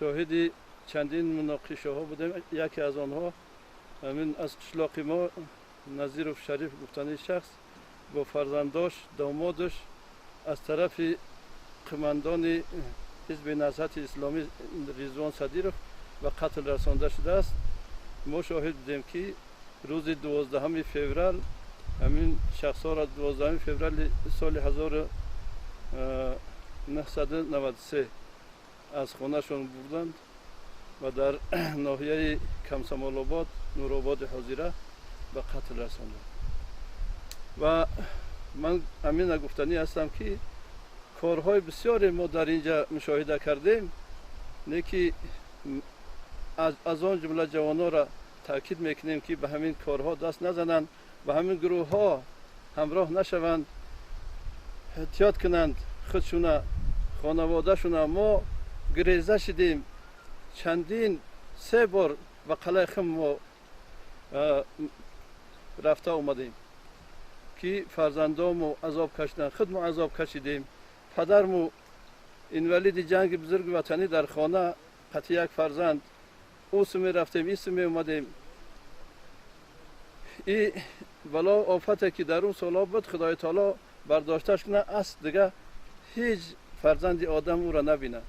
Шоҳиди чандин муноқишаҳо будем. Яке аз онҳо ҳамин аз қишлоқи мо Назиров Шариф гуфтани шахс бо фарзандош, домодаш аз тарафи қумандони ҳизби Наҳзати Исломӣ Ризвон Садиров ба қатл расонда шудааст. Мо шоҳид будем, ки рӯзи 12 феврал ҳамин шахсҳоро 12 феврали соли 1993 аз хонашон бурданд ва дар ноҳияи Комсомолобод, Нурободи ҳозира, ба қатл расонданд. Ва ман ҳамина гуфтанӣ ҳастам, ки корҳои бисёре мо дар инҷа мушоҳида кардем, не ки аз он ҷумла ҷавононро таъкид мекунем, ки ба ҳамин корҳо даст назананд, ба ҳамин гурӯҳҳо ҳамроҳ нашаванд, эҳтиёт кунанд худшуна, хонаводашуна. Мо гиреза шидем, чандин се бор ба қалъаи Хум мо рафта омадем, ки фарзандому азоб кашиданд, худ мо азоб кашидем. Падарму инвалиди ҷанги бузурги ватанӣ дар хона қати як фарзанд, ӯ су мерафтем, ин су меомадем. И бало офате, ки дар он солҳо буд, Худои таоло бардошташ кунад, аст, дига ҳеҷ фарзанди одам ӯро набинад.